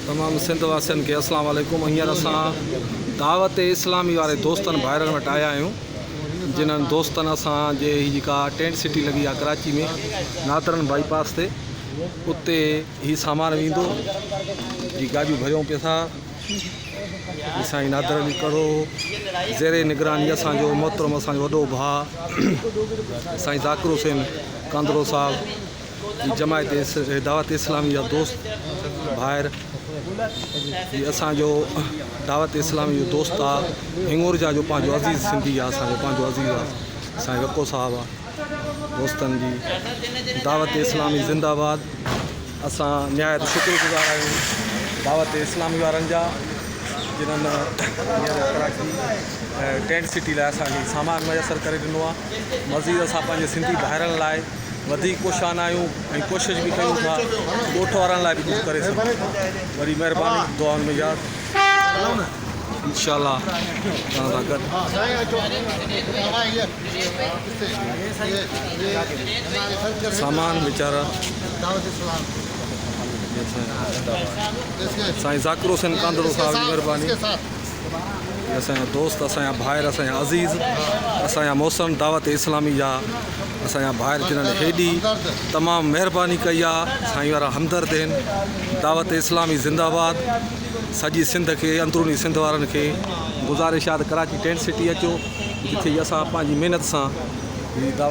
تمام سنڌ واسين کي اسلام عليڪم هينئر اسان دعوت اسلامي واري دوستن ڀائرن وٽ آيا آهيون جنھن دوستن اسان جي هي جيڪا ٽينٽ سٽي لڳي آهي ڪراچي ۾ نادرن بائي پاس تي اتي هي سامان ويندو جي گاڏيون ڀريون پيا ٿا هي سائين نادر علي ڪڙو زير نگراني اسان جو محترم اسان جو وڏو ڀاء سائين ذاڪر حسين ڪانڌڙو صاحب جي جماعت دعوت اسلامي جا دوست ڀائر هي اسان جو دعوت اسلامي جو دوست آ هڱورجا جو پنهنجو عزيز سنڌي آ اسان جو پنهنجو عزيز آ سائين وڪو صاحب آ دوستن جي دعوت اسلامي زنده باد اسان نهايت شڪر گذار آهيون دعوت اسلامي وارن جا جنھن هينئر ڪراچي ٽينٽ سٽي لاء اسان کي سامان ميسر ڪري ڏنو آ مزيد اسان پنهنجي سنڌي ڀائرن لاء وڌيڪ ڪوشان آهيون ۽ ڪوشش به ڪيون ٿا ڳوٺ وارن لاء به ڪجهه ڪري سگهون وڏي مهرباني دعائن ۾ ياد انشاء الله توهان سان گڏ. سامان ويچارا سائين ذاڪر حسين ڪانڌڙو صاحب جي مهرباني. اسان جا دوست اسان جا ڀائر اسان جا عزيز اسان جا محسن دعوت اسلامي جا اسان جا ڀائر جنھن هيڏي تمام مهرباني ڪئي آ سائين وارا همدرد آهن دعوت اسلامي زنده باد سڄي سنڌ کي اندروني سنڌ وارن کي گذارش آ ته ڪراچي ٽينٽ سٽي اچو جتي اسان پنهنجي محنت سان هي دعوت.